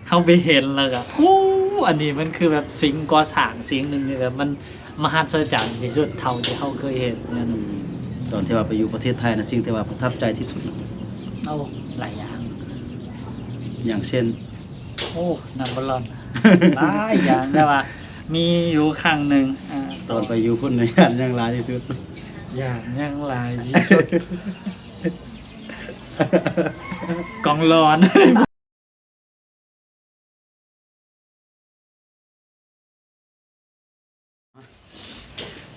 ເຮົາໄປເຫັນແລ້ວກໍ ໂອ້ ອັນນີ້ມັນຄືແບບສິ່ງກໍ່ສ້າງສິ່ງໜຶ່ງທີ່ແບບມັນມະຫັດສະຈັນທີ່ສຸດເທົ່າທີ່ເຮົາເຄີຍເຫັນແນວນັ້ນ. ອືມ ຕອນທີ່ວ່າໄປຢູ່ປະເທດໄທນະ ສິ່ງທີ່ວ່າປະທັບໃຈທີ່ສຸດນະ? ໂອ້ ຫຼາຍຢ່າງ ຢ່າງເຊັ່ນ? ໂອ້ ນັບບໍ່ລອດ ຫຼາຍຢ່າງ ແຕ່ວ່າມີຢູ່ຄັ້ງໜຶ່ງ ອາ ຕອນໄປຢູ່ພຸ້ນນະ ຢ້ານຫຍັງຫຼາຍທີ່ສຸດ? ຢ້ານຫຍັງຫຼາຍທີ່ສຸດ? ກອງຫຼອນ.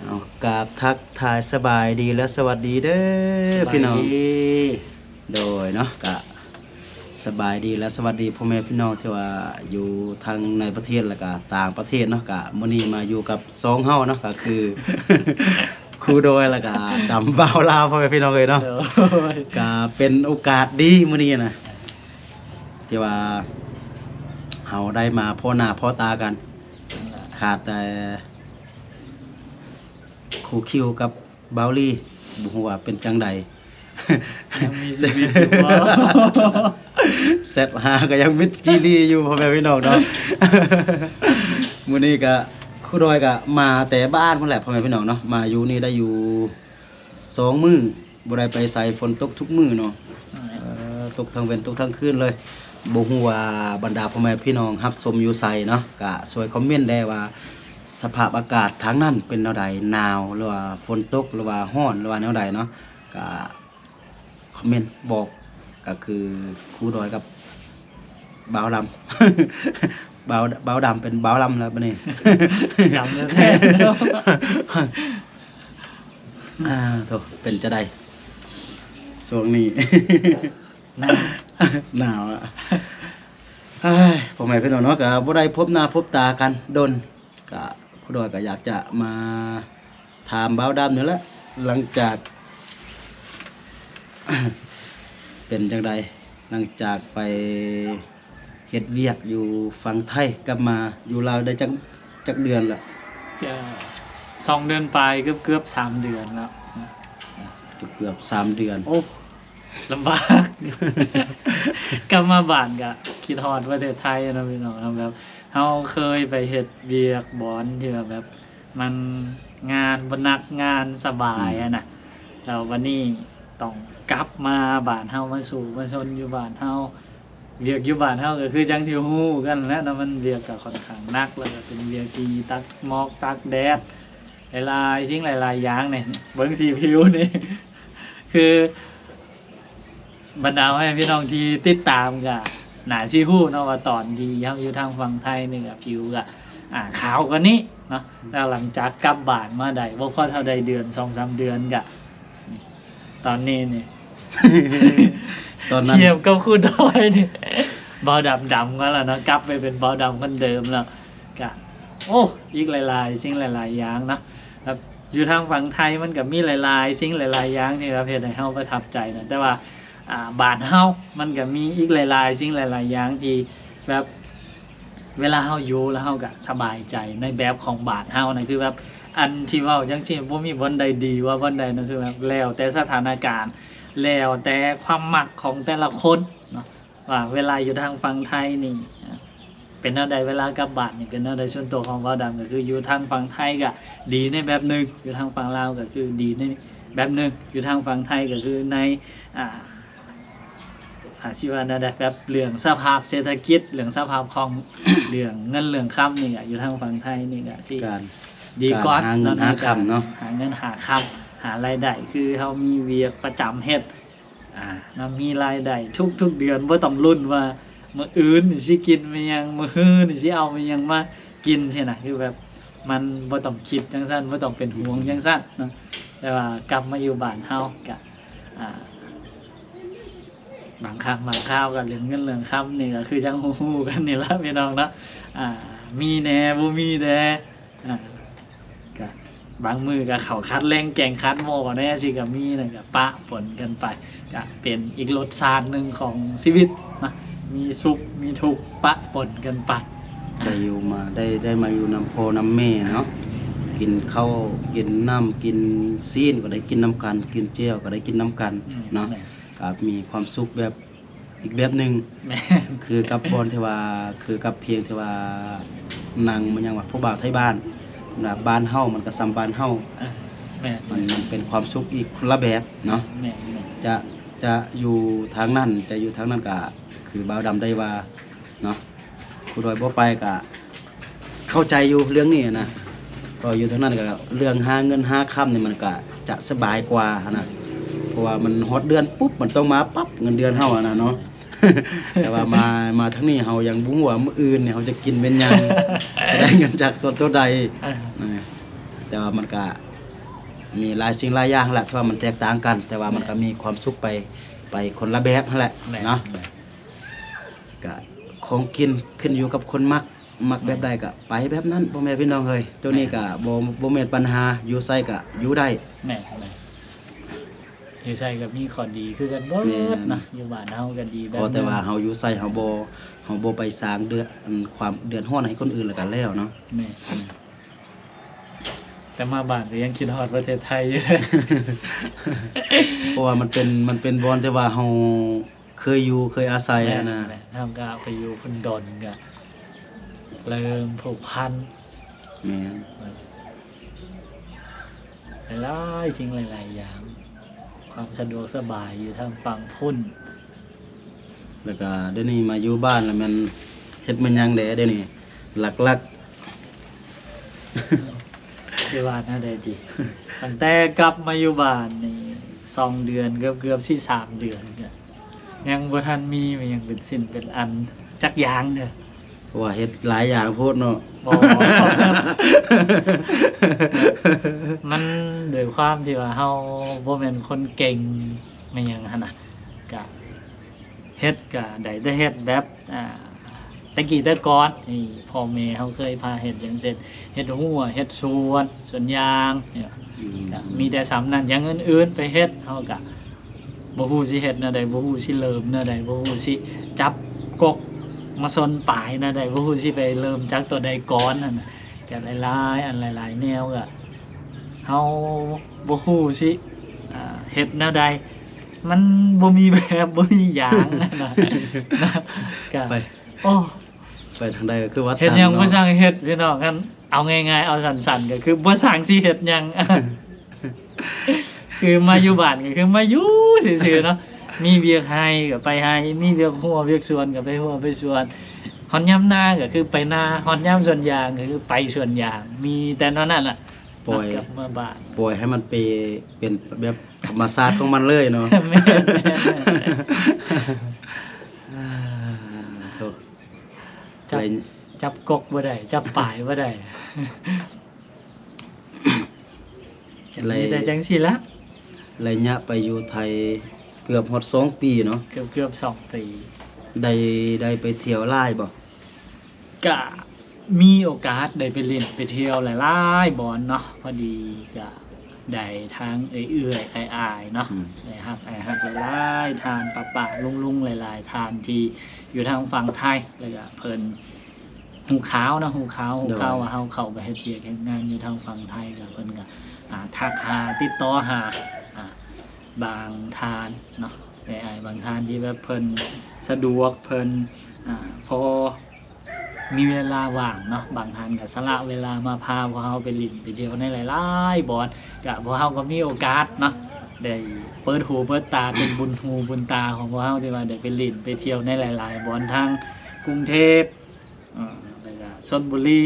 ເອົາ ກາບທັກທາຍສະບາຍດີ ແລະ ສະຫວັດດີເດີ ສະບາຍດີ ພີ່ນ້ອງ. ໂດຍເນາະ ກະສະບາຍດີ ແລະ ສະຫວັດດີພໍ່ແມ່ພີ່ນ້ອງທີ່ວ່າຢູ່ທັງໃນປະເທດ ແລະ ກະຕ່າງປະເທດເນາະ. ກະມື້ນີ້ມາຢູ່ກັບຊ່ອງເຮົາເນາະ ກະຄືຄູດອຍ ແລະ ກະດຳບ່າວລາວ ພໍ່ແມ່ພີ່ນ້ອງເອີຍເນາະ. ໂດຍ ກະເປັນໂອກາດດີມື້ນີ້ນະ ທີ່ວ່າເຮົາໄດ້ມາພໍ້ໜ້າພໍ້ຕາກັນ ນັ້ນແຫຼະ ຂາດແຕ່ຄູຄິວກັບບ່າວລີ ບໍ່ຮູ້ວ່າເປັນຈັ່ງໃດ ຍັງມີຊີວິດຢູ່ບໍ່? ແຊັດຫາກໍຍັງມິດຈີລີຢູ່ ພໍ່ແມ່ພີ່ນ້ອງເນາະ. ມື້ນີ້ກໍຄູດອຍກໍມາແຕ່ບ້ານພຸ້ນແຫຼະ ພໍ່ແມ່ພີ່ນ້ອງເນາະ ມາຢູ່ນີ້ໄດ້ຢູ່ ສອງມື້ບໍ່ໄດ້ໄປໃສ ຝົນຕົກທຸກມື້ເນາະ. ອືມ ເອີ ຕົກທັງເວັນຕົກທັງຄືນເລີຍ. ບໍ່ຮູ້ວ່າບັນດາພໍ່ແມ່ພີ່ນ້ອງຮັບຊົມຢູ່ໃສເນາະ ກະຊ່ວຍຄອມເມັນແດ່ວ່າສະພາບອາກາດທາງນັ້ນເປັນແນວໃດ ໜາວ ຫຼືວ່າຝົນຕົກ ຫຼືວ່າຮ້ອນ ຫຼືວ່າແນວໃດເນາະ ກະຄອມເມັນບອກ. ກະຄືຄູດອຍກັບ ບ່າວດຳ ບ່າວ ບ່າວດຳເປັນບ່າວລຳແລ້ວບັດນີ້ ດຳແທ້ໆ. ອ່າ ໂທ້ ເປັນຈັ່ງໃດຊ່ວງນີ້? ໜາວ ໜາວອະ. ເອີຍ ພໍ່ແມ່ພີ່ນ້ອງເນາະ ກໍບໍ່ໄດ້ພົບໜ້າພົບຕາກັນດົນ ກະຄູດອຍກໍຢາກຈະມາຖາມບ່າວດຳນີ້ແຫຼະ ຫຼັງຈາກ ເປັນຈັ່ງໃດ ຫຼັງຈາກໄປເຮັດວຽກຢູ່ຝັ່ງໄທ ກັບມາຢູ່ລາວໄດ້ຈັກ ຈັກເດືອນລະ? ຈະສອງເດືອນປາຍ ເກືອບໆສາມເດືອນແລ້ວ ເກືອບໆສາມເດືອນ. ໂອ້ ລຳບາກ ກັບມາບ້ານກະຄິດຮອດປະເທດໄທເນາະ ພີ່ນ້ອງເນາະ ແບບເຮົາເຄີຍໄປເຮັດວຽກບ່ອນທີ່ວ່າແບບ ມັນງານບໍ່ໜັກ ງານສະບາຍ ອືມ ຫັ້ນນະ ແລ້ວບັດນີ້ຕ້ອງກັບມາບ້ານເຮົາ ມາສູ້ມາຊົນຢູ່ບ້ານເຮົາ. ວຽກຢູ່ບ້ານເຮົາກໍຄືຈັ່ງທີ່ຮູ້ກັນແຫຼະເນາະ ມັນວຽກກໍຂ້ອນຂ້າງໜັກ ແລ້ວກໍເປັນວຽກທີ່ຕາກໝອກຕາກແດດ ຫຼາຍໆສິ່ງຫຼາຍໆຢ່າງນີ້ ເບິ່ງສີຜິວນີ້ ຄື ບັນດາພໍ່ແມ່ພີ່ນ້ອງທີ່ຕິດຕາມກໍໜ້າຊິຮູ້ເນາະວ່າ ຕອນທີ່ເຮົາຢູ່ທາງຝັ່ງໄທນີ້ກໍຜິວກໍ ອ່າ ຂາວກວ່ານີ້ເນາະ ແລ້ວຫຼັງຈາກກັບບ້ານມາໄດ້ບໍ່ພໍເທົ່າໃດເດືອນ ສອງສາມເດືອນກໍ ນີ້ ຕອນນີ້ນີ້ ຕອນນັ້ນທຽບກັບຄູດອຍນີ້ ບ່າວດຳດຳກວ່າແລ້ວເນາະ ກັບໄປເປັນບ່າວດຳຄົນເດີມແລ້ວ ກະ ໂອ້ ອີກຫຼາຍໆສິ່ງຫຼາຍໆຢ່າງເນາະ ແບບ ຢູ່ທາງຝັ່ງໄທມັນກໍມີຫຼາຍໆສິ່ງຫຼາຍໆຢ່າງທີ່ແບບເຮັດໃຫ້ເຮົາປະທັບໃຈນະ ແຕ່ວ່າ ອ່າ ບ້ານເຮົາມັນກໍມີອີກຫຼາຍໆສິ່ງຫຼາຍໆຢ່າງທີ່ແບບ ເວລາເຮົາຢູ່ແລ້ວເຮົາກໍສະບາຍໃຈໃນແບບຂອງບ້ານເຮົານະ ຄືແບບ ອັນທີ່ເວົ້າຈັ່ງຊີ້ ບໍ່ມີບ່ອນໃດດີວ່າບ່ອນໃດນະ ຄືແບບ ແລ້ວແຕ່ສະຖານະການ ແລ້ວແຕ່ຄວາມມັກຂອງແຕ່ລະຄົນເນາະ. ວ່າເວລາຢູ່ທາງຝັ່ງໄທນີ້ ເປັນແນວໃດ ເວລາກັບບ້ານນີ້ເປັນແນວໃດ? ສ່ວນຕົວຂອງບ່າວດຳກໍຄືຢູ່ທາງຝັ່ງໄທກໍດີໃນແບບໜຶ່ງ ຢູ່ທາງຝັ່ງລາວກໍຄືດີໃນແບບໜຶ່ງ ຢູ່ທາງຝັ່ງໄທກໍຄືໃນ ອ່າ ອາ ຊິວ່າແນວໃດ ແບບເລື່ອງສະພາບເສດຖະກິດ ເລື່ອງສະພາບຄ່ອງ ເລື່ອງເງິນເລື່ອງຄຳນີ້ກໍຢູ່ທາງຝັ່ງໄທນີ້ກໍຊິ ການ ດີກວ່າ ການຫາເງິນຫາຄຳເນາະ ຫາເງິນຫາຄຳ ຫາລາຍໄດ້ ຄືເຮົາມີວຽກປະຈຳເຮັດ ອ່າ ນຳມີລາຍໄດ້ທຸກໆເດືອນ ບໍ່ຕ້ອງລຸ້ນວ່າມື້ອື່ນນີ້ຊິກິນແມ່ນຫຍັງ ມື້ຮືນີ້ຊິເອົາແມ່ນຫຍັງມາກິນຊີ້ນະ ຄືແບບມັນບໍ່ຕ້ອງຄິດຈັ່ງຊັ້ນ ບໍ່ຕ້ອງເປັນຫ່ວງຈັ່ງຊັ້ນເນາະ. ແຕ່ວ່າກັບມາຢູ່ບ້ານເຮົາກະ ອ່າ ບາງຄັ້ງບາງຄາວກະເລື່ອງເງິນເລື່ອງຄຳນີ້ກະຄືຈັ່ງຮູ້ໆກັນນີ້ລະພີ່ນ້ອງເນາະ ອ່າ ມີແດ່ບໍ່ມີແດ່ ອ່າ ກະບາງມື້ກະເຂົ້າຂາດແລງແກງຂາດໝໍ່ແດ່ ຊິກະມີນະ ກະປະປົນກັນໄປ ກະເປັນອີກລົດຊາດໜຶ່ງຂອງຊີວິດນະ ມີສຸກມີທຸກປະປົນກັນໄປ. ໄດ້ຢູ່ມາ ໄດ້ ໄດ້ມາຢູ່ນຳພໍ່ນຳແມ່ເນາະ ກິນເຂົ້າກິນນ້ຳ ກິນຊີ້ນກໍໄດ້ກິນນຳກັນ ກິນແຈ່ວກໍໄດ້ກິນນຳກັນ ອືມ ເນາະ ແມ່ນ ກໍມີຄວາມສຸກແບບ ອີກແບບໜຶ່ງ ແມ່ນ ຄືກັບບ່ອນທີ່ວ່າ ຄືກັບພຽງທີ່ວ່າ ໜັງ ມັນຫຍັງວ່າ ຜູ້ບ່າວໄທບ້ານ ນະ ບ້ານເຮົາ ມັນກໍສ່ຳບ້ານເຮົາ ເອີ ແມ່ນ ມັນ ມັນເປັນຄວາມສຸກອີກຄົນລະແບບເນາະ ແມ່ນໆ ຈະ ຈະຢູ່ທາງນັ້ນ ຈະຢູ່ທາງນັ້ນ ກໍຄືບ່າວດຳໄດ້ວ່າເນາະ ຜູ້ໃດບໍ່ໄປກໍ ເຂົ້າໃຈຢູ່ເລື່ອງນີ້ນະ ເພາະຢູ່ທາງນັ້ນກໍເລື່ອງຫາເງິນຫາຄຳນີ້ ມັນກໍຈະສະບາຍກວ່າຫັ້ນນະ ເພາະວ່າມັນຮອດເດືອນປຸບ ມັນຕ້ອງມາປັບເງິນເດືອນເຮົາຫັ້ນນະເນາະ ແຕ່ວ່າມາ ມາທາງນີ້ ເຮົາຍັງບໍ່ຮູ້ວ່າມື້ອື່ນນີ້ເຮົາຈະກິນແມ່ນຫຍັງ ຈະໄດ້ເງິນຈາກສ່ວນຕົວໃດ ເອີ ນະ ແຕ່ວ່າມັນກໍມີຫຼາຍສິ່ງຫຼາຍຢ່າງແຫຼະ ທີ່ວ່າມັນແຕກຕ່າງກັນ ແຕ່ວ່າມັນກໍ ແມ່ນ ມີຄວາມສຸກໄປ ໄປຄົນລະແບບຫັ້ນແຫຼະ ແມ່ນ ເນາະ ແມ່ນ ກະຂອງກິນຂຶ້ນຢູ່ກັບຄົນມັກ ມັກແບບໃດກະໄປແບບນັ້ນ ພໍ່ແມ່ພີ່ນ້ອງເອີຍ ໂຕນີ້ກະ ແມ່ນ ບໍ່ ບໍ່ແມ່ນປັນຫາ ຢູ່ໃສກະຢູ່ໄດ້ ແມ່ນໆ ຢູ່ໃສກະມີຂໍ້ດີຄືກັນເບີດ ແມ່ນ ນະ ຢູ່ບ້ານເຮົາກະດີແບບ ຂໍແຕ່ວ່າເຮົາຢູ່ໃສ ເຮົາບໍ່ ເຮົາບໍ່ໄປສ້າງເດືອດ ອັນ ຄວາມເດືອດຮ້ອນໃຫ້ຄົນອື່ນ ແລ້ວກະແລ້ວເນາະ ແມ່ນໆ ແຕ່ມາບ້ານກະຍັງຄິດຮອດປະເທດໄທຢູ່ເດ້ ເພາະວ່າມັນເປັນ ມັນເປັນບ່ອນທີ່ວ່າເຮົາ ເຄີຍຢູ່ເຄີຍອາໄສຫັ້ນນະ ແມ່ນໆ ເຮົາກະໄປຢູ່ພຸ້ນດົນ ກະເລີ່ມຜູກພັນ ແມ່ນ ຫຼາຍໆສິ່ງຫຼາຍໆຢ່າງ ຄວາມສະດວກສະບາຍຢູ່ທາງຝັ່ງພຸ້ນ ແລ້ວກະດຽວນີ້ມາຢູ່ບ້ານລະແມ່ນເຮັດແມ່ນຫຍັງແດ່ດຽວນີ້ ຫຼັກໆ ຊິວ່າແນວໃດດີ ຕັ້ງແຕ່ກັບມາຢູ່ບ້ານນີ້ສອງເດືອນ ເກືອບໆຊິສາມເດືອນ ກະຍັງບໍ່ທັນມີຫຍັງເປັນຊິ້ນເປັນອັນຈັກຢ່າງເດີ ເພາະວ່າເຮັດຫຼາຍຢ່າງໂພດເນາະ ບໍ່ ມັນດ້ວຍຄວາມທີ່ວ່າເຮົາບໍ່ແມ່ນຄົນເກັ່ງແມ່ນຫຍັງຫັ້ນນະ ກະ ເຮັດກະໄດ້ແຕ່ເຮັດແບບ ອ່າ ແຕ່ກີ້ແຕ່ກ່ອນ ນີ້ພໍ່ແມ່ເຮົາເຄີຍພາເຮັດ ຢ່າງເຊັ່ນ ເຮັດຮົ້ວ ເຮັດສວນ ສວນຢາງ ອືມ ກະມີແຕ່ສ່ຳນັ້ນ ຢ່າງອື່ນໆໄປເຮັດ ເຮົາກະບໍ່ຮູ້ຊິເຮັດແນວໃດ ບໍ່ຮູ້ຊິເລີ່ມແນວໃດ ບໍ່ຮູ້ຊິຈັບກົກມາຊົນປາຍແນວໃດ ບໍ່ຮູ້ຊິໄປເລີ່ມຈາກຕົວໃດກ່ອນຫັ້ນນະ ກະຫຼາຍໆອັນ ຫຼາຍໆແນວ ກະເຮົາບໍ່ຮູ້ຊິ ອ່າ ເຮັດແນວໃດ ມັນບໍ່ມີແບບ ບໍ່ມີຢ່າງນະ ກະ ໄປ ໂອ້ ໄປທາງໃດກໍຄືວ່າເຮັດຫຍັງບໍ່ຊ່າງເຮັດ ພີ່ນ້ອງ ຄັນເອົາງ່າຍໆ ເອົາສັ້ນໆ ກໍຄືບໍ່ຊ່າງຊິເຮັດຫຍັງ ຄືມາຢູ່ບ້ານກໍຄືມາຢູ່ຊື່ໆເນາະ ມີວຽກໄຮ່ກໍໄປໄຮ່ ມີວຽກຮົ້ວວຽກສວນກໍໄປຮົ້ວໄປສວນ ຮອດຍາມນາກໍຄືໄປນາ ຮອດຍາມສວນຢາງກໍຄືໄປສວນຢາງ ມີແຕ່ແນວນັ້ນລະ ປ່ອຍ ກັບມາບ້ານ ປ່ອຍໃຫ້ມັນເປ ເປັນແບບທຳມະຊາດຂອງມັນເລີຍເນາະ ແມ່ນໆ ໂທ້ ຈັບ ໄລຍະ ຈັບກົກບໍ່ໄດ້ ຈັບປາຍບໍ່ໄດ້ ໄລຍະ ມີແຕ່ຈັ່ງຊີ້ລະ ໄລຍະໄປຢູ່ໄທເກືອບຮອດສອງປີເນາະ ເກືອບ ເກືອບສອງປີ ໄດ້ ໄດ້ໄປທ່ຽວຫຼາຍບໍ່? ກະມີໂອກາດໄດ້ໄປຫຼິ້ນໄປທ່ຽວຫຼາຍໆບ່ອນເນາະ ພໍດີກະໄດ້ທາງເອື້ອຍໆອ້າຍໆເນາະ ອືມ ໄດ້ຮັກອ້າຍຮັກຫຼາຍໆທ່ານ ປ້າໆລຸງໆຫຼາຍໆທ່ານທີ່ຢູ່ທາງຝັ່ງໄທ ແລ້ວກະເພິ່ນຮູ້ຂ່າວເນາະ ຮູ້ຂ່າວ ຮູ້ຂ່າວວ່າເຮົາເຂົ້າໄປເຮັດວຽກເຮັດງານຢູ່ທາງຝັ່ງໄທ ກະເພິ່ນກະ ອ່າ ທັກຫາ ຕິດຕໍ່ຫາ ອ່າ ບາງທ່ານເນາະ ອ້າຍໆບາງທ່ານທີ່ແບບເພິ່ນສະດວກ ເພິ່ນ ອ່າ ພໍ ມີເວລາວ່າງເນາະ ບາງທ່ານກໍສະຫຼະເວລາມາພາພວກເຮົາໄປຫຼິ້ນໄປທ່ຽວໃນຫຼາຍໆບ່ອນ ກະພວກເຮົາກໍມີໂອກາດເນາະ ໄດ້ເປີດຫູເປີດຕາ ເປັນບຸນຫູບຸນຕາຂອງພວກເຮົາ ທີ່ວ່າໄດ້ໄປຫຼິ້ນໄປທ່ຽວໃນຫຼາຍໆບ່ອນ ທັງກຸງເທບ ເອີ ແລ້ວກະຊົນບຸລີ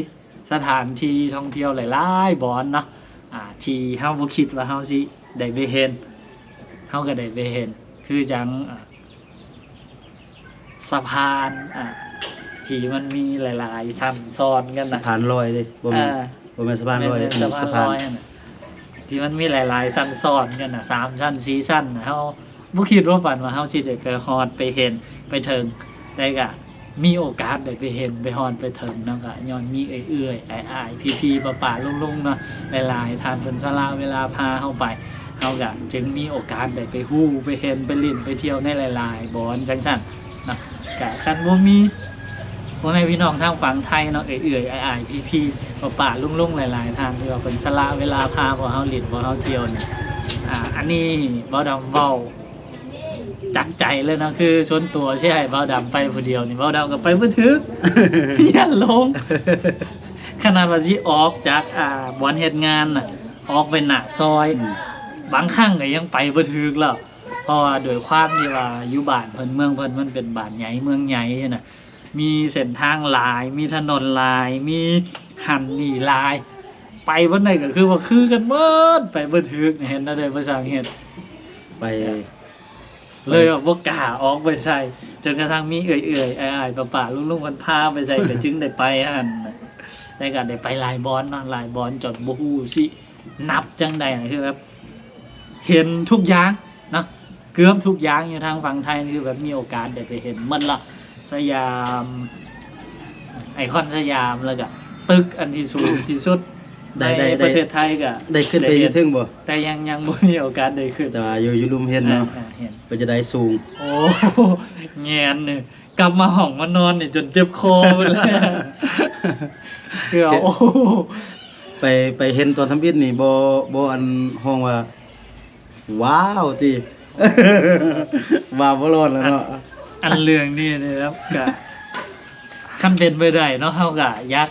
ສະຖານທີ່ທ່ອງທ່ຽວຫຼາຍໆບ່ອນເນາະ ອ່າ ທີ່ເຮົາບໍ່ຄິດວ່າເຮົາຊິໄດ້ໄປເຫັນ ເຮົາກໍໄດ້ໄປເຫັນ ຄືຈັ່ງ ອ່າ ສະພານ ອ່າ ທີ່ມັນມີຫຼາຍໆຊັ້ນຊ້ອນກັນນະ ສະພານລອຍເດ້ ບໍ່ແມ່ນ ເອີ ບໍ່ແມ່ນສະພານລອຍ ແມ່ນໆ ອັນນີ້ສະພານລອຍ ສະພານລອຍຫັ້ນນະ ທີ່ມັນມີຫຼາຍໆຊັ້ນຊ້ອນກັນນະ ສາມຊັ້ນ ສີ່ຊັ້ນນະ ເຮົາບໍ່ຄິດວ່າຝັນວ່າເຮົາຊິໄດ້ໄປຮອດໄປເຫັນໄປເຖິງ ແຕ່ກະມີໂອກາດໄດ້ໄປເຫັນໄປຮອດໄປເຖິງເນາະ ກະຍ້ອນມີເອື້ອຍໆ ອ້າຍໆ ພີ່ໆ ປ້າໆ ລຸງໆເນາະ ຫຼາຍໆທ່ານເພິ່ນສະຫຼະເວລາພາເຮົາໄປ ເຮົາກະຈຶ່ງມີໂອກາດໄດ້ໄປຮູ້ໄປເຫັນໄປຫຼິ້ນໄປທ່ຽວໃນຫຼາຍໆບ່ອນຈັ່ງຊັ້ນເນາະ ກະຄັນບໍ່ມີພໍ່ແມ່ພີ່ນ້ອງທາງຝັ່ງໄທເນາະ ເອື້ອຍໆ ອ້າຍໆ ພີ່ໆ ປ້າໆ ລຸງໆ ຫຼາຍໆທ່ານທີ່ວ່າເພິ່ນສະຫຼະເວລາພາພວກເຮົາຫຼິ້ນພວກເຮົາທ່ຽວນີ້ ອ່າ ອັນນີ້ບ່າວດຳເວົ້າ ຈັກໃຈເລີຍເນາະ ຄືສ່ວນຕົວຊິໃຫ້ບ່າວດຳໄປຜູ້ດຽວນີ້ ບ່າວດຳກໍໄປບໍ່ຖືກ ຢ້ານຫຼົງ. ຂະໜາດວ່າຊິອອກຈາກ ອ່າ ບ່ອນເຮັດງານນະ ອອກໄປໜ້າຊອຍ ອືມ ບາງຄັ້ງກໍຍັງໄປບໍ່ຖືກແລ້ວ ເພາະວ່າດ້ວຍຄວາມທີ່ວ່າຢູ່ບ້ານເພິ່ນ ເມືອງເພິ່ນມັນເປັນບ້ານໃຫຍ່ເມືອງໃຫຍ່ຫັ້ນນະ ມີເສັ້ນທາງຫຼາຍ ມີຖະໜົນຫຼາຍ ມີຫັ້ນນີ້ຫຼາຍ ໄປບ່ອນໃດກໍຄືວ່າຄືກັນໝົດ ໄປບໍ່ຖືກ ເຫັນແນວໃດບໍ່ຊ່າງເຮັດ ໄປ ເລີຍວ່າບໍ່ກ້າອອກໄປໃສ ຈົນກະທັ່ງມີເອື້ອຍໆ ອ້າຍໆ ປ້າໆ ລຸງໆ ເພິ່ນພາໄປໃສ ກໍຈຶ່ງໄດ້ໄປຫັ້ນນະ ແຕ່ກໍໄດ້ໄປຫຼາຍບ່ອນເນາະ ຫຼາຍບ່ອນຈົນບໍ່ຮູ້ຊິນັບຈັ່ງໃດ ຄືແບບເຫັນທຸກຢ່າງເນາະ ເກືອບທຸກຢ່າງຢູ່ທາງຝັ່ງໄທ ຄືແບບມີໂອກາດໄດ້ໄປເຫັນໝົດລະ ສະຫຍາມ ໄອຄອນສະຫຍາມ ແລ້ວກະຕຶກອັນທີ່ສູງທີ່ສຸດ ໄດ້ ໃນ ໄດ້ ປະເທດໄທກະ ໄດ້ຂຶ້ນໄປຢູ່ເທິງບໍ່? ແຕ່ຍັງ ຍັງບໍ່ມີໂອກາດໄດ້ຂຶ້ນ ແຕ່ວ່າຢູ່ ຢູ່ລຸ່ມເຫັນເນາະ ອ່າ ເຫັນ ເປັນຈັ່ງໃດສູງ? ໂອ້ ແງນນີ້ ກັບມາຫ້ອງມານອນນີ້ຈົນເຈັບຄໍເບິດແລ້ວ ຄືວ່າ ໂອ້ ໄປ ໄປເຫັນຕອນທຳອິດນີ້ບໍ່ ບໍ່ ອັນ ຮ້ອງວ່າ ວ້າວ ຕິ ວ້າວບໍ່ລອດແລ້ວເນາະ ອັນ ອັນເລື່ອງນີ້ນີ້ແບບກະ ຄັນເປັນໄປໄດ້ເນາະ ເຮົາກະຢາກ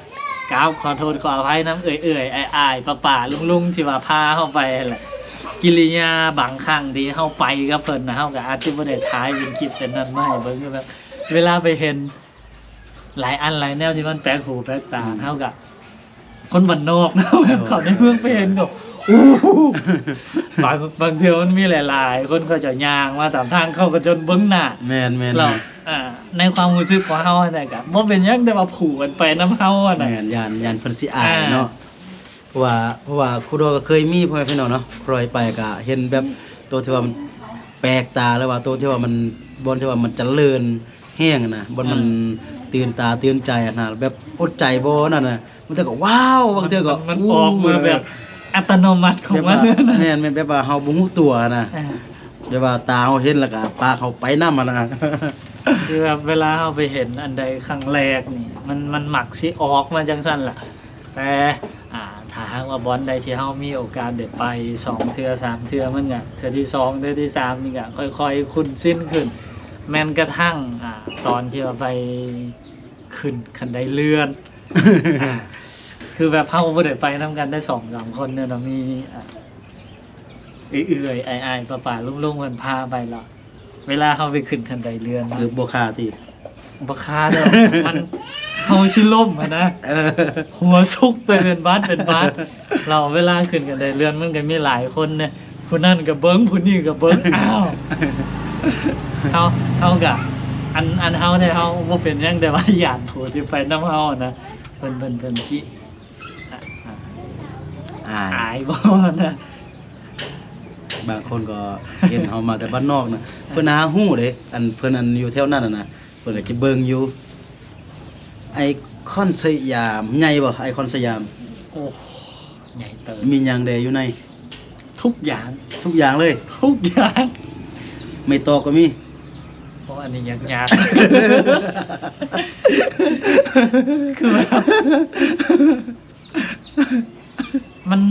ກາບຂໍໂທດຂໍອະໄພນຳເອື້ອຍໆ ອ້າຍໆ ປ້າໆ ລຸງໆ ທີ່ວ່າພາເຮົາໄປຫັ້ນແຫຼະ ກິລິຍາບາງຄັ້ງທີ່ເຮົາໄປກັບເພິ່ນນະ ເຮົາກະອາດຈະບໍ່ໄດ້ຖ່າຍເປັນຄລິບເປັນນັ້ນມາໃຫ້ເບິ່ງ ຄືແບບເວລາໄປເຫັນ ຫຼາຍອັນຫຼາຍແນວທີ່ມັນແປກຫູແປກຕາ ອືມ ເຮົາກະຄົນບ້ານນອກເນາະ ແບບເຂົ້າໃນເມືອງໄປເຫັນກໍ ໂອ້ ບາງ ບາງເທື່ອມັນມີຫຼາຍໆ ຄົນເຂົາເຈົ້າຍ່າງມາຕາມທາງ ເຂົາກໍຈົນເບິ່ງໜ້າ ແມ່ນໆ ແລ້ວ ອ່າ ໃນຄວາມຮູ້ສຶກຂອງເຮົາຫັ້ນນະ ກະບໍ່ເປັນຫຍັງ ແຕ່ວ່າຜູກັນໄປນຳເຮົາຫັ້ນນະ ແມ່ນ ຢ້ານ ຢ້ານເພິ່ນຊິອາຍເນາະ ອ່າ ເພາະວ່າ ເພາະວ່າຄູດອກກໍເຄີຍມີ ພໍ່ແມ່ພີ່ນ້ອງເນາະ ຂ້ອຍໄປກໍເຫັນແບບ ໂຕທີ່ວ່າມັນແປກຕາ ຫຼືວ່າໂຕທີ່ວ່າມັນ ບ່ອນທີ່ວ່າມັນຈະເລີນແຮງນະ ບ່ອນມັນ ອ່າ ຕື່ນຕາຕື່ນໃຈຫັ້ນນະ ແບບອົດໃຈບໍ່ນັ້ນນະ ບາງເທື່ອກໍ ວ້າວ ບາງເທື່ອກໍ ມັນ ມັນອອກມາແບບອັດຕະໂນມັດຂອງມັນ ແບບວ່າ ແມ່ນ ແມ່ນ ແບບວ່າເຮົາບໍ່ຮູ້ຕົວນະ ອ່າ ແບບວ່າຕາເຮົາເຫັນແລ້ວກໍປາກເຮົາໄປນຳຫັ້ນນະ ຄືແບບເວລາເຮົາໄປເຫັນອັນໃດຄັ້ງແລກນີ້ ມັນ ມັນມັກຊິອອກມາຈັ່ງຊັ້ນລະ ແຕ່ ອ່າ ຖ້າຫາກວ່າບ່ອນໃດທີ່ເຮົາມີໂອກາດໄດ້ໄປສອງເທື່ອສາມເທື່ອ ມັນກະເທື່ອທີສອງເທື່ອທີສາມນີ້ກະຄ່ອຍໆຄຸ້ນຊິນຂຶ້ນ ແມ່ນກະທັ່ງ ອ່າ ຕອນທີ່ວ່າໄປຂຶ້ນຄັນໄດເລື່ອນ ອ່າ ຄືແບບເຮົາບໍ່ໄດ້ໄປນຳກັນໄດ້ສອງສາມຄົນເນາະ ແລ້ວມີ ອ່າ ເອື້ອຍໆ ອ້າຍໆ ປ້າໆ ລຸງໆ ເພິ່ນພາໄປລະ ເວລາເຮົາໄປຂຶ້ນຄັນໄດເລື່ອນ ຄືບໍ່ຄາຕິ ບໍ່ຄາດອກ ມັນ ເຮົາຊິລົ້ມຫັ້ນນະ ເອີ ຫົວຊຸກໄປເປັນບາດເປັນບາດ ແລ້ວເວລາຂຶ້ນຄັນໄດເລື່ອນມັນກໍມີຫຼາຍຄົນເດ້ ຜູ້ນັ້ນກໍເບິ່ງ ຜູ້ນີ້ກໍເບິ່ງ ອ້າວ ເຮົາ ເຮົາກໍ ອັນ ອັນເຮົານີ້ເຮົາບໍ່ເປັນຫຍັງ ແຕ່ວ່າຢ້ານຜູ້ທີ່ໄປນຳເຮົານະ ເພິ່ນ ເພິ່ນ ເພິ່ນຊິ ອາຍ ອາຍບໍ່ນະ ບາງຄົນກໍເຫັນເຮົາມາແຕ່ບ້ານນອກນະ ເອີ ເພິ່ນຫາຮູ້ເດ້ ອັນເພິ່ນອັນຢູ່ແຖວນັ້ນນະ ເພິ່ນກໍຈະເບິ່ງຢູ່ ໄອຄອນສະຫຍາມໃຫຍ່ບໍ່? ໄອຄອນສະຫຍາມ ໂອ້ ໃຫຍ່ເຕີບ ມີຫຍັງແດ່ຢູ່ໃນ? ທຸກຢ່າງ ທຸກຢ່າງເລີຍ ທຸກຢ່າງ ໄມ້ຕອກກໍມີ ໂອ້ ອັນນີ້ຍາກໆ ຄືວ່າ ມັນ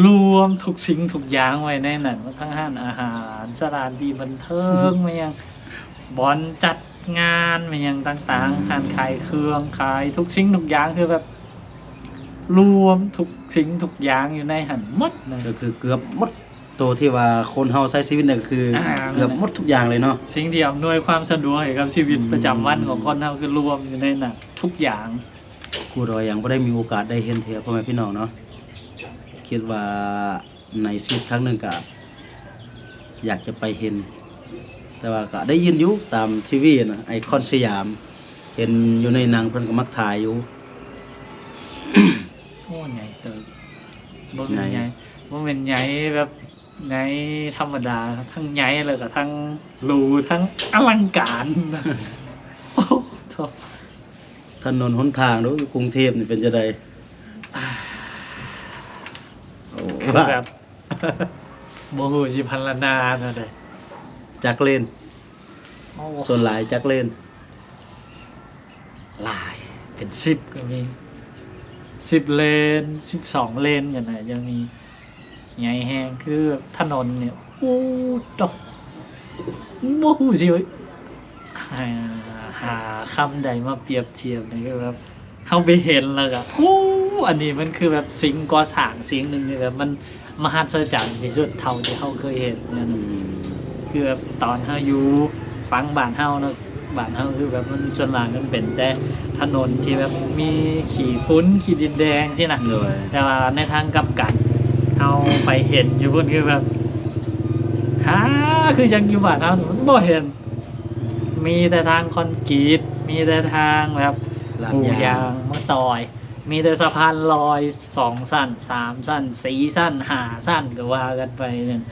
ລວມທຸກສິ່ງທຸກຢ່າງໄວ້ໃນນັ້ນ ທັງຮ້ານອາຫານ ສະຖານທີ່ບັນເທີງ ແມ່ນຫຍັງ ບ່ອນຈັດງານ ແມ່ນຫຍັງຕ່າງໆ ອືມ ຮ້ານຂາຍເຄື່ອງ ຂາຍທຸກສິ່ງທຸກຢ່າງ ຄືແບບລວມທຸກສິ່ງທຸກຢ່າງຢູ່ໃນຫັ້ນໝົດເລີຍ ກໍຄືເກືອບໝົດ ໂຕທີ່ວ່າຄົນເຮົາໃຊ້ຊີວິດນີ້ກໍຄື ອ່າ ເກືອບໝົດທຸກຢ່າງເລີຍເນາະ ສິ່ງທີ່ອຳນວຍຄວາມສະດວກໃຫ້ກັບຊີວິດ ອືມ ປະຈຳວັນຂອງຄົນເຮົາ ຄືລວມຢູ່ໃນນັ້ນທຸກຢ່າງ. ຄູດອກຍັງບໍ່ໄດ້ມີໂອກາດໄດ້ເຫັນເທື່ອ ພໍ່ແມ່ພີ່ນ້ອງເນາະ ຄິດວ່າໃນຊີວິດຄັ້ງໜຶ່ງກະຢາກຈະໄປເຫັນ ແຕ່ວ່າກະໄດ້ຍິນຢູ່ຕາມທີວີນະ ໄອຄອນສະຫຍາມ ເຫັນຢູ່ໃນໜັງເພິ່ນກໍມັກຖ່າຍຢູ່. ໂອ້ ໃຫຍ່ເຕີບ ບໍ່ແມ່ນໃຫຍ່ ໃຫຍ່ ບໍ່ແມ່ນໃຫຍ່ແບບ ໃຫຍ່ທຳມະດາ ທັງໃຫຍ່ແລ້ວກໍທັງຫຼູ ທັງອະລັງການ ໂອ້ໂທ ຖະໜົນຫົນທາງເນາະ ຢູ່ກຸງເທບນີ້ເປັນຈັ່ງໃດ? ໂອ້ ຄືແບບ ບໍ່ຮູ້ຊິພັນລະນາແນວໃດ ຈັກເລນ? ໂອ້ ສ່ວນຫຼາຍຈັກເລນ? ຫຼາຍ ເປັນສິບກໍມີ ສິບເລນ ສິບສອງເລນກໍໜ້າຈະມີ ໃຫຍ່ແຮງ ຄືຖະໜົນນີ້ ໂອ້ໂຕ ບໍ່ຮູ້ຊິຫາ ຫາຄຳໃດມາປຽບທຽບນີ້ ຄືແບບເຮົາໄປເຫັນແລ້ວກໍ ໂອ້ ອັນນີ້ມັນຄືແບບສິ່ງກໍ່ສ້າງສິ່ງໜຶ່ງທີ່ແບບມັນມະຫັດສະຈັນທີ່ສຸດເທົ່າທີ່ເຮົາເຄີຍເຫັນນັ້ນ ອືມ ຄືແບບຕອນເຮົາຢູ່ຝັ່ງບ້ານເຮົາເນາະ ບ້ານເຮົາຄືແບບມັນສ່ວນຫຼາຍມັນເປັນແຕ່ຖະໜົນທີ່ແບບມີຂີ້ຝຸ່ນຂີ້ດິນແດງຊີ້ນະ ໂດຍ ແຕ່ວ່າໃນທາງກັບກັນ ເຮົາໄປເຫັນຢູ່ພຸ້ນຄືແບບ ຫາ ຄືຈັ່ງຢູ່ບ້ານເຮົານີ້ມັນບໍ່ເຫັນ ມີແຕ່ທາງຄອນກຣີດ ມີແຕ່ທາງແບບ ລາດຢາງ ປູຢາງມາຕ່ອຍ ມີແຕ່ສະພານລອຍ ສອງຊັ້ນ ສາມຊັ້ນ ສີ່ຊັ້ນ ຫ້າຊັ້ນ ກໍວ່າກັນໄປນັ້ນ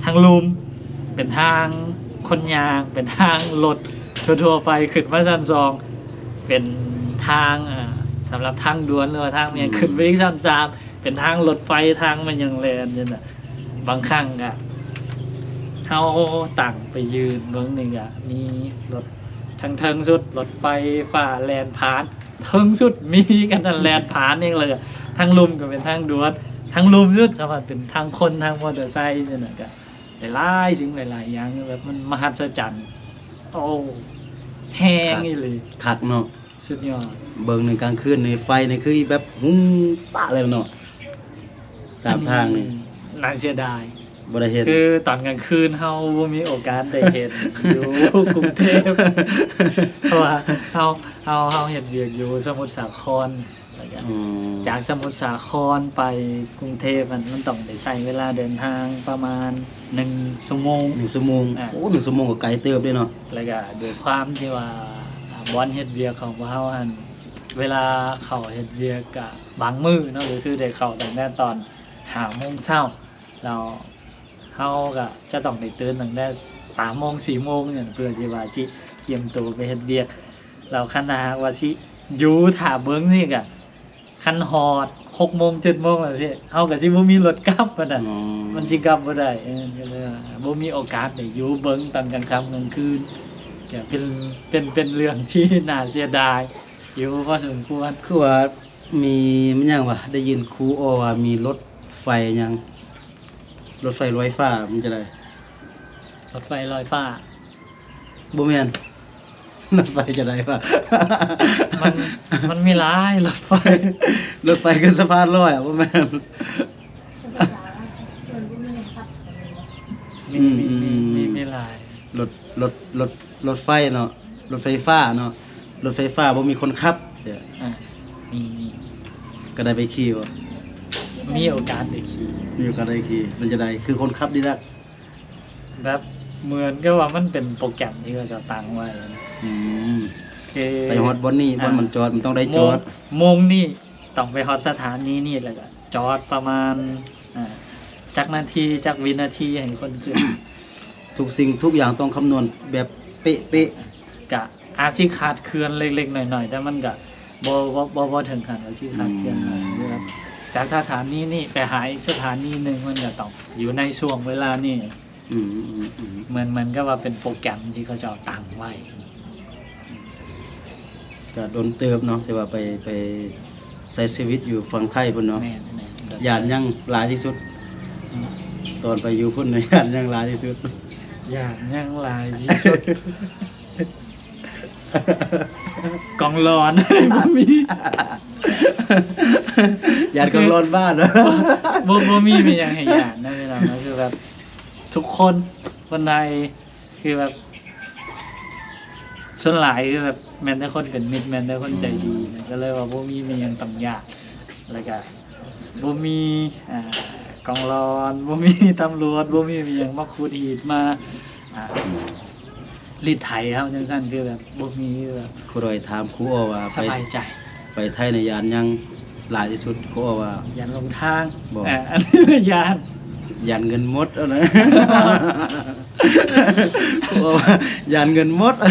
ທາງລຸ່ມເປັນທາງຄົນຍ່າງ ເປັນທາງລົດທົ່ວໆໄປ ຂຶ້ນມາຊັ້ນສອງ ເປັນທາງ ເອີ ສຳລັບທາງດ່ວນ ຫຼືວ່າທາງແມ່ນ ອືມ ຂຶ້ນໄປອີກຊັ້ນສາມ ເປັນທາງລົດໄຟ ທາງແມ່ນຫຍັງແລ່ນຢູ່ນະ ບາງຄັ້ງກະເຮົາຕັ້ງໄປຢືນເບິ່ງນີ້ກະມີລົດ ທາງເທິງສຸດລົດໄຟຟ້າແລ່ນຜ່ານ ເທິງສຸດມີອັນນັ້ນແລ່ນຜ່ານອີກ ແລ້ວກະທາງລຸ່ມກໍເປັນທາງດ່ວນ ທາງລຸ່ມສຸດສາມາດເປັນທາງຄົນ ທາງມໍເຕີໄຊຈັ່ງຊີ້ນະ ກະຫຼາຍໆສິ່ງຫຼາຍໆຢ່າງ ແບບມັນມະຫັດສະຈັນ ໂອ້ ແຮງອີ່ຫຼີ ຄັກເນາະ ສຸດຍອດ ເບິ່ງໃນກາງຄືນນີ້ ໄຟນີ້ຄືແບບຮຸ່ງປະເລີຍເນາະ ຕາມທາງນີ້ ອືມ ໜ້າເສຍດາຍ ບໍ່ໄດ້ເຫັນ ຄືຕອນກາງຄືນເຮົາບໍ່ມີໂອກາດໄດ້ເຫັນຢູ່ກຸງເທບ ເພາະວ່າເຮົາ ເຮົາ ເຮົາເຮັດວຽກຢູ່ສະໝຸດສາຄອນ ແລ້ວກະ ອືມ ຈາກສະໝຸດສາຄອນໄປກຸງເທບ ມັນ ມັນຕ້ອງໄດ້ໃຊ້ເວລາເດີນທາງປະມານໜຶ່ງຊົ່ວໂມງ ໜຶ່ງຊົ່ວໂມງ ອາ ໂອ້ ໜຶ່ງຊົ່ວໂມງກໍໄກເຕີບເດ້ເນາະ ແລ້ວກະດ້ວຍຄວາມທີ່ວ່າ ອາ ບ່ອນເຮັດວຽກຂອງພວກເຮົາຫັ້ນ ເວລາເຂົ້າເຮັດວຽກກະບາງມື້ເນາະ ກໍຄືໄດ້ເຂົ້າຕັ້ງແຕ່ຕອນຫ້າໂມງເຊົ້າ ແລ້ວເຮົາກໍຈະຕ້ອງໄດ້ຕື່ນຕັ້ງແຕ່ສາມໂມງ ສີ່ໂມງ ເພື່ອທີ່ວ່າຊິກຽມໂຕໄປເຮັດວຽກ ແລ້ວຄັນຖ້າຫາກວ່າຊິຢູ່ຖ້າເບິ່ງຊີ້ກະ ຄັນຮອດຫົກໂມງ ເຈັດໂມງແລ້ວຊີ້ ເຮົາກໍຊິບໍ່ມີລົດກັບປານນັ້ນ ອືມ ມັນຊິກັບບໍ່ໄດ້ ເອີ ກໍເລີຍວ່າບໍ່ມີໂອກາດໄດ້ຢູ່ເບິ່ງຕອນກາງຄ່ຳກາງຄືນ ກໍເປັນ ເປັນ ເປັນເລື່ອງທີ່ໜ້າເສຍດາຍຢູ່ພໍສົມຄວນ ຄືວ່າ ມີ ມີຫຍັງວະ ໄດ້ຍິນຄູອໍວ່າມີລົດໄຟຫຍັງ ລົດໄຟລອຍຟ້າ ມັນຈະໄດ້ ລົດໄຟລອຍຟ້າ ບໍ່ແມ່ນ ລົດໄຟຈະໄດ້ວະ ມັນ ມັນມີຫຼາຍລົດໄຟ ລົດໄຟຄືສະພານລອຍ ບໍ່ແມ່ນ ມີ ມີ ມີ ມີ ມີຫຼາຍ ລົດ ລົດ ລົດ ລົດໄຟເນາະ ລົດໄຟຟ້າເນາະ ລົດໄຟຟ້າບໍ່ມີຄົນຂັບ ອາ ມີ ມີ ກໍໄດ້ໄປຂີ່ບໍ່? ມີໂອກາດໄດ້ຂີ່ ມີໂອກາດໄດ້ຂີ່ ມັນຈະໄດ້ຄືຄົນຂັບດີລະ ແບບເໝືອນກັບວ່າມັນເປັນໂປຣແກຣມທີ່ເຂົາເຈົ້າຕັ້ງໄວ້ ອືມ ຄືໄປຮອດບ່ອນນີ້ ອາ ບ່ອນມັນຈອດ ມັນຕ້ອງໄດ້ຈອດ ໂມງ ໂມງນີ້ຕ້ອງໄປຮອດສະຖານີນີ້ ແລ້ວກໍຈອດປະມານ ອາ ຈັກນາທີ ຈັກວິນາທີໃຫ້ຄົນຂຶ້ນ ທຸກສິ່ງທຸກຢ່າງຕ້ອງຄຳນວນແບບເປະໆ ກະອາດຊິຂາດເຄື່ອນເລັກໆນ້ອຍໆ ແຕ່ມັນກະບໍ່ ບໍ່ ບໍ່ ບໍ່ເຖິງຂັ້ນວ່າຊິຂາດເຄື່ອນ ອືມ ແບບຈາກສະຖານີນີ້ໄປຫາອີກສະຖານີໜຶ່ງ ມັນກະຕ້ອງຢູ່ໃນຊ່ວງເວລານີ້ ອືມ ເໝືອນ ເໝືອນກັບວ່າເປັນໂປຣແກຣມທີ່ເຂົາເຈົ້າຕັ້ງໄວ້ ກະດົນເຕີບເນາະ ທີ່ວ່າໄປ ໄປໃຊ້ຊີວິດຢູ່ຝັ່ງໄທພຸ້ນເນາະ ແມ່ນໆ ດົນເຕີບ ຢ້ານຫຍັງຫຼາຍທີ່ສຸດ? ອືມ ຕອນໄປຢູ່ພຸ້ນ ຢ້ານຫຍັງຫຼາຍທີ່ສຸດ? ຢ້ານຫຍັງຫຼາຍທີ່ສຸດ? ກອງຫຼອນ ບໍ່ມີ ຢ້ານກອງຫຼອນບ້ານ ບໍ່ ບໍ່ມີແມ່ນຫຍັງໃຫ້ຢ້ານນະ ພີ່ນ້ອງນະ ຄືແບບທຸກຄົນ ຄົນໄທ ຄືແບບ ສ່ວນຫຼາຍຄືແບບແມ່ນແຕ່ຄົນເປັນມິດ ແມ່ນແຕ່ຄົນໃຈດີ ອືມ ກໍເລີຍວ່າບໍ່ມີແມ່ນຫຍັງຕ້ອງຢ້ານ ແລ້ວກະບໍ່ມີ ອ່າ ກອງຫຼອນ ບໍ່ມີຕຳຫຼວດ ບໍ່ມີແມ່ນຫຍັງມາຂູດຮີດມາ ອ່າ ອືມ ລີດໄຖເຮົາຈັ່ງຊັ້ນ ຄືແບບບໍ່ມີແບບ ຄູດອຍຖາມຄູອໍວ່າ ສະບາຍໃຈ ໄປ ໄປໄທນີ້ຢ້ານຫຍັງຫຼາຍທີ່ສຸດ? ຄູອໍວ່າ ຢ້ານຫຼົງທາງ ບໍ່ ເອີ ຢ້ານ ຢ້ານເງິນໝົດ ເອົານະ ກູວ່າຢ້ານເງິນໝົດ ອໍ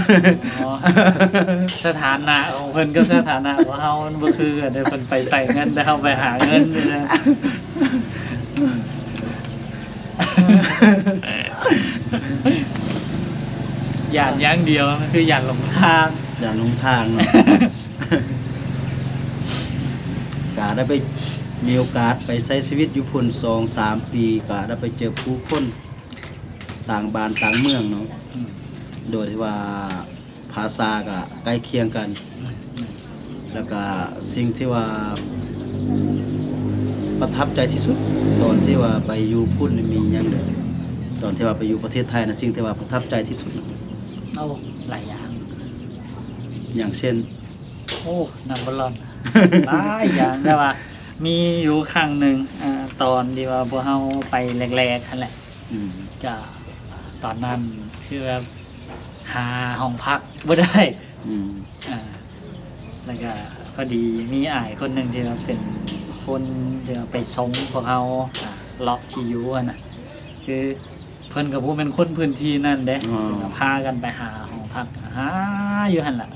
ສະຖານະຂອງເພິ່ນກັບສະຖານະຂອງເຮົາມັນບໍ່ຄືກັນເດ້ ເພິ່ນໄປໃຊ້ເງິນ ແຕ່ເຮົາໄປຫາເງິນນີ້ນະ ຢ້ານຢ່າງດຽວ ຄືຢ້ານຫຼົງທາງ ຢ້ານຫຼົງທາງເນາະ ກະໄດ້ໄປ ມີໂອກາດໄປໃຊ້ຊີວິດຢູ່ພຸ້ນສອງສາມປີ ກະໄດ້ໄປເຈີຜູ້ຄົນ ຕ່າງບ້ານຕ່າງເມືອງເນາະ ອືມ ໂດຍທີ່ວ່າພາສາກໍໃກ້ຄຽງກັນ ອືມ ແລ້ວກໍສິ່ງທີ່ວ່າປະທັບໃຈທີ່ສຸດ ຕອນທີ່ວ່າໄປຢູ່ພຸ້ນນີ້ມີຫຍັງເດີ? ຕອນທີ່ວ່າໄປຢູ່ປະເທດໄທນະ ສິ່ງທີ່ວ່າປະທັບໃຈທີ່ສຸດນະ? ໂອ້ ຫຼາຍຢ່າງ ຢ່າງເຊັ່ນ? ໂອ້ ນັບບໍ່ລອດ ຫຼາຍຢ່າງ ແຕ່ວ່າມີຢູ່ຄັ້ງໜຶ່ງ ອາ ຕອນທີ່ວ່າພວກເຮົາໄປແລກໆຫັ້ນແຫຼະ ອືມ ກະຕອນນັ້ນຄືແບບຫາຫ້ອງພັກບໍ່ໄດ້ ອືມ ອາ ແລ້ວກະພໍດີມີອ້າຍຄົນໜຶ່ງທີ່ວ່າເປັນຄົນທີ່ວ່າໄປສົ່ງພວກເຮົາ ອາ ເລາະທີ່ຢູ່ຫັ້ນນະ ຄືເພິ່ນກໍບໍ່ແມ່ນຄົນພື້ນທີ່ນັ້ນເດ້ ອໍ ເພິ່ນກໍພາກັນໄປຫາຫ້ອງພັກ ຫາຢູ່ຫັ້ນລະ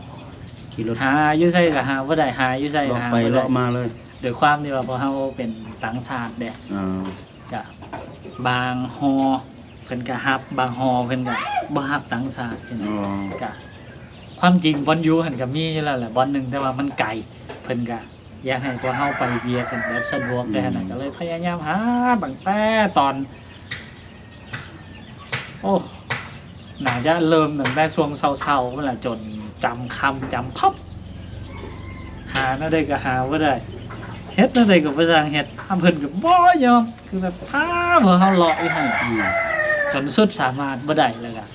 ຂີ່ລົດ ຫາຢູ່ໃສກໍຫາບໍ່ໄດ້ ຫາຢູ່ໃສກໍຫາບໍ່ໄດ້ ເລາະໄປເລາະມາເລີຍ ໂດຍຄວາມທີ່ວ່າພວກເຮົາເປັນຕ່າງຊາດເດ້ ອາ ກະບາງຫໍ່ເພິ່ນກະຮັບ ບາງຫໍ່ເພິ່ນກະບໍ່ຮັບຕ່າງຊາດຊີ້ນະ ອໍ ກະຄວາມຈິງບ່ອນຢູ່ຫັ້ນກະມີຢູ່ແລ້ວແຫຼະບ່ອນໜຶ່ງ ແຕ່ວ່າມັນໄກ ເພິ່ນກະຢາກໃຫ້ພວກເຮົາໄປວຽກກັນແບບສະດວກແດ່ຫັ້ນນະ ອືມ ກະເລີຍພະຍາຍາມຫາຕັ້ງແຕ່ຕອນ ໂອ້ ໜ້າຈະເລີ່ມຕັ້ງແຕ່ຊ່ວງເຊົ້າໆພຸ້ນລະ ຈົນຈຳຄ່ຳຈຳພັບ ຫາແນວໃດກໍຫາບໍ່ໄດ້ ເຮັດແນວໃດກໍບໍ່ຊ່າງເຮັດ ອາ ເພິ່ນກໍບໍ່ຍອມ ຄືແບບພາພວກເຮົາເລາະຢູ່ຫັ້ນ ອືມ ຈົນສຸດສາມາດບໍ່ໄດ້ ແລ້ວກໍ ອະ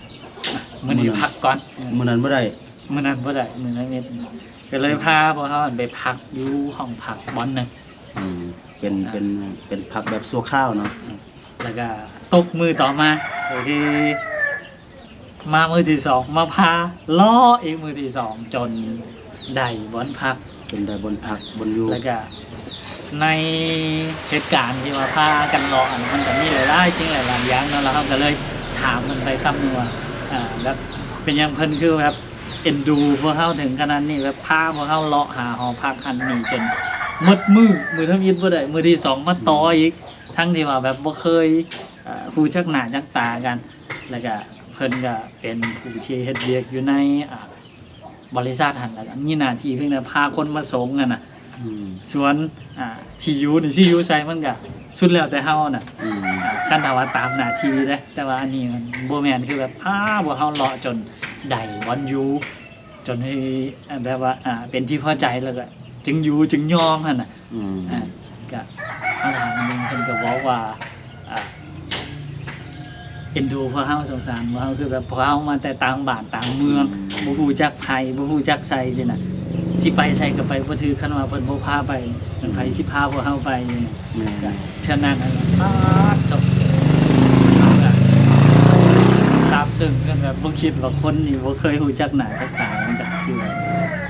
ມື້ນີ້ ມື້ນັ້ນ ພັກກ່ອນ ມື້ນັ້ນບໍ່ໄດ້ ມື້ນັ້ນບໍ່ໄດ້ ມື້ນັ້ນມິດ ກໍເລີຍພາພວກເຮົາໄປພັກຢູ່ຫ້ອງພັກບ່ອນໜຶ່ງ ອືມ ເປັນ ອາ ເປັນ ເປັນພັກແບບຊົ່ວຄາວເນາະ ອືມ ແລ້ວກໍຕົກມື້ຕໍ່ມາ ກໍຄືມາມື້ທີສອງ ມາພາເລາະອີກມື້ທີສອງ ຈົນໄດ້ບ່ອນພັກ ຈົນໄດ້ບ່ອນພັກບ່ອນຢູ່ ແລ້ວກໍໃນເຫດການທີ່ວ່າພາກັນເລາະຫັ້ນ ມັນກໍມີຫຼາຍໆສິ່ງຫຼາຍໆຢ່າງເນາະ ແລ້ວເຮົາກໍເລີຍຖາມເພິ່ນໄປຄຳໜຶ່ງວ່າ ອາ ແບບເປັນຫຍັງເພິ່ນຄືແບບເອັນດູພວກເຮົາເຖິງຂະໜາດນີ້ ແບບພາພວກເຮົາເລາະຫາຫໍພັກຫັ້ນນີ້ຈົນໝົດມື້ ມື້ທຳອິດບໍ່ໄດ້ ມື້ທີສອງມາຕໍ່ອີກ ອືມ ທັງທີ່ວ່າແບບບໍ່ເຄີຍ ເອີ ຮູ້ຈັກໜ້າຈັກຕາກັນ ແລ້ວກະເພິ່ນກະເປັນຜູ້ທີ່ເຮັດວຽກຢູ່ໃນ ອາ ບໍລິສັດຫັ້ນ ແລ້ວກະມີໜ້າທີ່ພຽງແຕ່ພາຄົນມາສົ່ງຫັ້ນນະ ອືມ ສ່ວນ ອາ ທີ່ຢູ່ນີ້ຊິຢູ່ໃສ ມັນກະສຸດແລ້ວແຕ່ເຮົານະ ອືມ ອາ ຄັນຖ້າວ່າຕາມໜ້າທີ່ເດ້ ແຕ່ວ່າອັນນີ້ມັນບໍ່ແມ່ນ ຄືແບບພາພວກເຮົາເລາະຈົນໄດ້ບ່ອນຢູ່ ຈົນໃຫ້ ແບບວ່າ ອາ ເປັນທີ່ພໍໃຈ ແລ້ວກໍຈຶ່ງຢູ່ຈຶ່ງຍອມຫັ້ນນະ ອືມ ອາ ກະມາຖາມເພິ່ນ ເພິ່ນກໍບອກວ່າ ອາ ເອັນດູພວກເຮົາ ສົງສານພວກເຮົາ ຄືແບບພວກເຮົາມາແຕ່ຕ່າງບ້ານຕ່າງເມືອງ ອືມ ບໍ່ຮູ້ຈັກໃຜ ບໍ່ຮູ້ຈັກໃສຊີ້ນະ ຊິໄປໃສກໍໄປບໍ່ຖືກ ຄັນວ່າເພິ່ນບໍ່ພາໄປ ເພິ່ນໃຜ ອືມ ຊິພາພວກເຮົາໄປ ແມ່ນ ກະເທື່ອນັ້ນ ປາດໂທ້ ຊາບຊຶ້ງ ຄືແບບບໍ່ຄິດວ່າຄົນນີ້ບໍ່ເຄີຍຮູ້ຈັກໜ້າຈັກຕາກັນຈັກເທື່ອ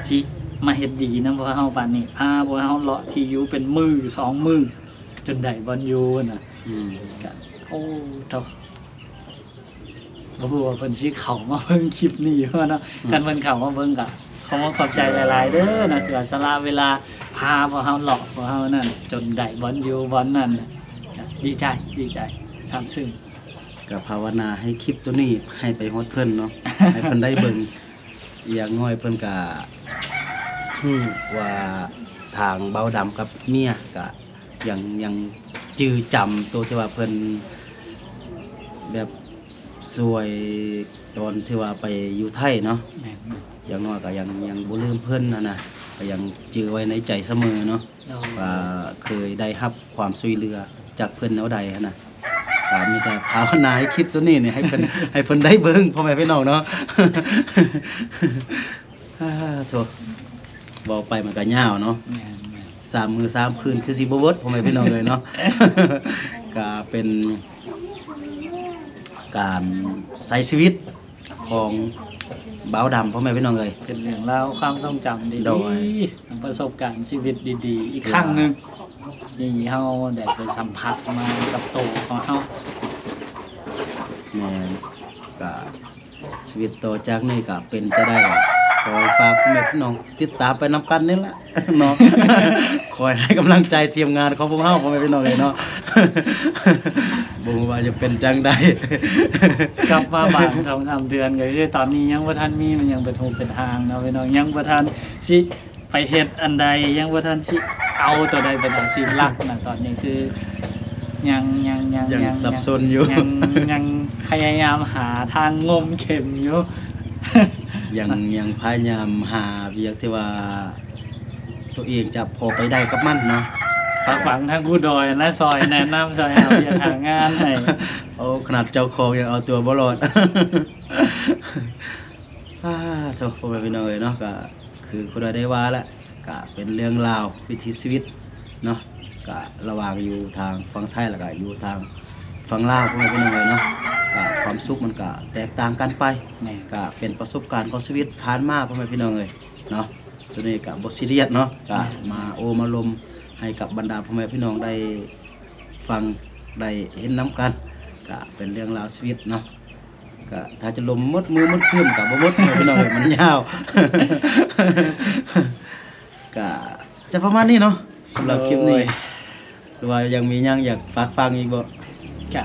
ຊິມາເຮັດດີນຳພວກເຮົາປານນີ້ ພາພວກເຮົາເລາະທີ່ຢູ່ເປັນມື້ສອງມື້ ຈົນໄດ້ບ່ອນຢູ່ນະ ອືມ ກະ ໂອ້ ໂທ້ ບໍ່ຮູ້ວ່າເພິ່ນຊິເຂົ້າມາເບິ່ງຄລິບນີ້ບໍ່ເນາະ ອືມ ຄັນເພິ່ນເຂົ້າມາເບິ່ງກະ ຂໍຂອບໃຈຫຼາຍໆເດີເນາະ ທີ່ວ່າສະຫຼະເວລາພາພວກເຮົາເລາະ ພວກເຮົານັ້ນ ຈົນໄດ້ບ່ອນຢູ່ບ່ອນນັ້ນ ກະດີໃຈ ດີໃຈ ຊາບຊຶ້ງ ກະພາວະນາໃຫ້ຄລິບໂຕນີ້ໃຫ້ໄປຮອດເພິ່ນເນາະ ໃຫ້ເພິ່ນໄດ້ເບິ່ງ ຢ່າງໜ້ອຍເພິ່ນກະຮູ້ວ່າທາງບ່າວດຳກັບເມຍກະ ຍັງ ຍັງຈື່ຈຳໂຕທີ່ວ່າເພິ່ນແບບຊ່ວຍຕອນທີ່ວ່າໄປຢູ່ໄທເນາະ ແມ່ນໆ ຢ່າງໜ້ອຍກໍຍັງ ຍັງບໍ່ລືມເພິ່ນຫັ້ນນະ ກໍຍັງຈື່ໄວ້ໃນໃຈສະເໝີເນາະ ໂດຍ ວ່າເຄີຍໄດ້ຮັບຄວາມຊ່ວຍເຫຼືອຈາກເພິ່ນແນວໃດຫັ້ນນະ ກໍມີແຕ່ພາວະນາໃຫ້ຄລິບໂຕນີ້ນີ້ ໃຫ້ເພິ່ນ ໃຫ້ເພິ່ນໄດ້ເບິ່ງ ພໍ່ແມ່ພີ່ນ້ອງເນາະ. ອາ ໂທ້ ເວົ້າໄປມັນກໍຍາວເນາະ ແມ່ນໆ ສາມມື້ສາມຄືນຄືຊິບໍ່ເບິດ ພໍ່ແມ່ພີ່ນ້ອງເອີຍເນາະ ກໍເປັນການໃຊ້ຊີວິດຂອງບ່າວດຳ ພໍ່ແມ່ພີ່ນ້ອງເອີຍ ເປັນເລື່ອງລາວຄວາມຊົງຈຳດີໆ ໂດຍ ປະສົບການຊີວິດດີໆ ອີກຄັ້ງໜຶ່ງ ທີ່ເຮົາໄດ້ໄປສຳຜັດມາກັບໂຕຂອງເຮົາ ແມ່ນ ກໍ ຊີວິດຕໍ່ຈາກນີ້ກໍເປັນຈະໄດ້ ກໍຂໍໃຫ້ຝາກພໍ່ແມ່ພີ່ນ້ອງຕິດຕາມໄປນຳກັນນີ້ແຫຼະເນາະ ຄອຍໃຫ້ກຳລັງໃຈທີມງານຂອງພວກເຮົາ ພໍ່ແມ່ພີ່ນ້ອງເອີຍເນາະ ບໍ່ຮູ້ວ່າຈະເປັນຈັ່ງໃດ ກັບມາບາງສອງສາມເດືອນ ກໍຄືຕອນນີ້ຍັງບໍ່ທັນມີ ມັນຍັງເປັນຮູບເປັນຮ່າງເນາະພີ່ນ້ອງ ຍັງບໍ່ທັນຊິ ໄປເຮັດອັນໃດ ຍັງບໍ່ທັນຊິເອົາໂຕໃດເປັນອາຊີບຫຼັກນະ ຕອນນີ້ຄື ຍັງ ຍັງ ຍັງ ຍັງ ຍັງສັບສົນຢູ່ ຍັງ ຍັງພະຍາຍາມຫາທາງງົມເຂັມຢູ່ ຍັງ ຍັງພະຍາຍາມຫາວຽກທີ່ວ່າຕົວເອງຈະພໍໄປໄດ້ກັບມັນເນາະ. ຝາກຝັງທາງຄູດອຍນະ ຊ່ອຍແນະນຳ ຊ່ອຍຫາວຽກຫາງານໃຫ້. ໂອ້ ຂະໜາດເຈົ້າຂອງຍັງເອົາຕົວບໍ່ລອດ. ອາ ໂທ້ ພໍ່ແມ່ພີ່ນ້ອງເອີຍເນາະ ກະຄືຄູດອຍໄດ້ວ່າລະ ກະເປັນເລື່ອງລາວວິຖີຊີວິດເນາະ ກະລະຫວ່າງຢູ່ທາງຝັ່ງໄທ ແລ້ວກະຢູ່ທາງຝັ່ງລາວ ພໍ່ແມ່ພີ່ນ້ອງເອີຍເນາະ. ກະຄວາມສຸກມັນກະແຕກຕ່າງກັນໄປ ແມ່ນ ກະເປັນປະສົບການຂອງຊີວິດຜ່ານມາ ພໍ່ແມ່ພີ່ນ້ອງເອີຍເນາະ. ໂຕນີ້ກະບໍ່ຊີຣຽສເນາະ ກະ ແມ່ນ ມາໂອ້ມາລົມໃຫ້ກັບບັນດາພໍ່ແມ່ພີ່ນ້ອງໄດ້ຟັງໄດ້ເຫັນນຳກັນ ກະເປັນເລື່ອງລາວຊີວິດເນາະ. ກະຖ້າຈະລົມໝົດມື້ໝົດຄືນກະບໍ່ໝົດ ພີ່ນ້ອງເອີຍ ມັນຍາວ. ກະຈະປະມານນີ້ເນາະ ສຳລັບຄລິບນີ້ ໂດຍ ຫຼືວ່າຍັງມີຫຍັງຢາກຝາກຝັງອີກບໍ່? ກະ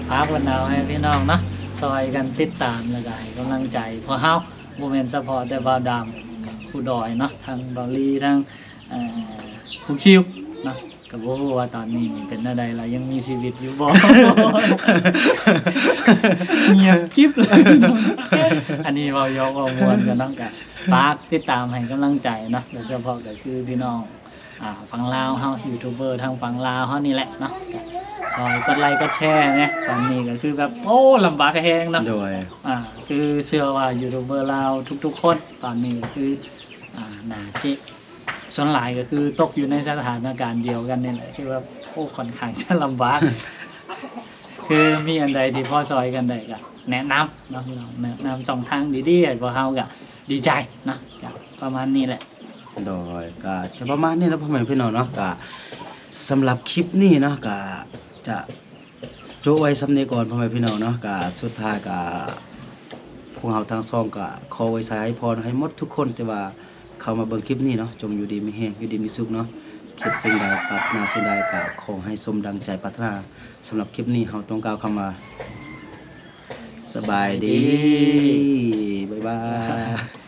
ຝາກບັນດາໃຫ້ພີ່ນ້ອງເນາະ ຊ່ອຍກັນຕິດຕາມ ແລ້ວກະໃຫ້ກຳລັງໃຈພວກເຮົາ ບໍ່ແມ່ນສະເພາະແຕ່ບ່າວດຳກັບຄູດອຍເນາະ ທັງບ່າວລີ ທັງ ເອີ ຄູຄິວເນາະ. ກໍບໍ່ຮູ້ວ່າຕອນນີ້ເປັນແນວໃດລະ ຍັງມີຊີວິດຢູ່ບໍ່? ງຽບກິບເລີຍ. ອັນນີ້ເວົ້າຢອກເວົ້າມ່ວນກັນເນາະ ກະຝາກຕິດຕາມໃຫ້ກຳລັງໃຈເນາະ ໂດຍສະເພາະກໍຄືພີ່ນ້ອງ ອ່າ ຝັ່ງລາວເຮົາ ຢູທູບເບີທາງຝັ່ງລາວເຮົານີ້ແຫຼະເນາະ ກໍຊ່ອຍກົດໄລກົດແຊແດ່. ຕອນນີ້ກໍຄືແບບ ໂອ້ ລຳບາກແຮງເນາະ ໂດຍ ອ່າ ຄືເຊື່ອວ່າຢູທູບເບີລາວທຸກໆຄົນຕອນນີ້ກໍຄື ອ່າ ໜ້າຈະ ສ່ວນຫຼາຍກໍຄືຕົກຢູ່ໃນສະຖານະການດຽວກັນນີ້ແຫຼະ ຄືແບບ ໂອ້ ຂ້ອນຂ້າງຈະລຳບາກ. ຄືມີອັນໃດທີ່ພໍຊ່ອຍກັນໄດ້ກໍແນະນຳເນາະພີ່ນ້ອງ ແນະນຳຊ່ອງທາງດີໆໃຫ້ພວກເຮົາກໍດີໃຈເນາະ. ກໍປະມານນີ້ແຫຼະ ໂດຍ ກໍຈະປະມານນີ້ແຫຼະ ພໍ່ແມ່ພີ່ນ້ອງເນາະ. ກໍສຳລັບຄລິບນີ້ເນາະ ກໍຈະ ໂຈະໄວ້ສ່ຳນີ້ກ່ອນ ພໍ່ແມ່ພີ່ນ້ອງເນາະ. ກະສຸດທ້າຍກະ ພວກເຮົາທັງສອງກະຂໍອວຍໄຊໃຫ້ພອນໃຫ້ໝົດທຸກຄົນທີ່ວ່າເຂົ້າມາເບິ່ງຄລິບນີ້ເນາະ ຈົ່ງຢູ່ດີມີແຮງ ຢູ່ດີມີສຸກເນາະ. ຄິດສິ່ງໃດປາດຖະໜາສິ່ງໃດກະຂໍໃຫ້ສົມດັ່ງໃຈປາດຖະໜາ. ສຳລັບຄລິບນີ້ເຮົາຕ້ອງກ່າວຄຳວ່າ ສະບາຍດີ ບາຍບາຍ.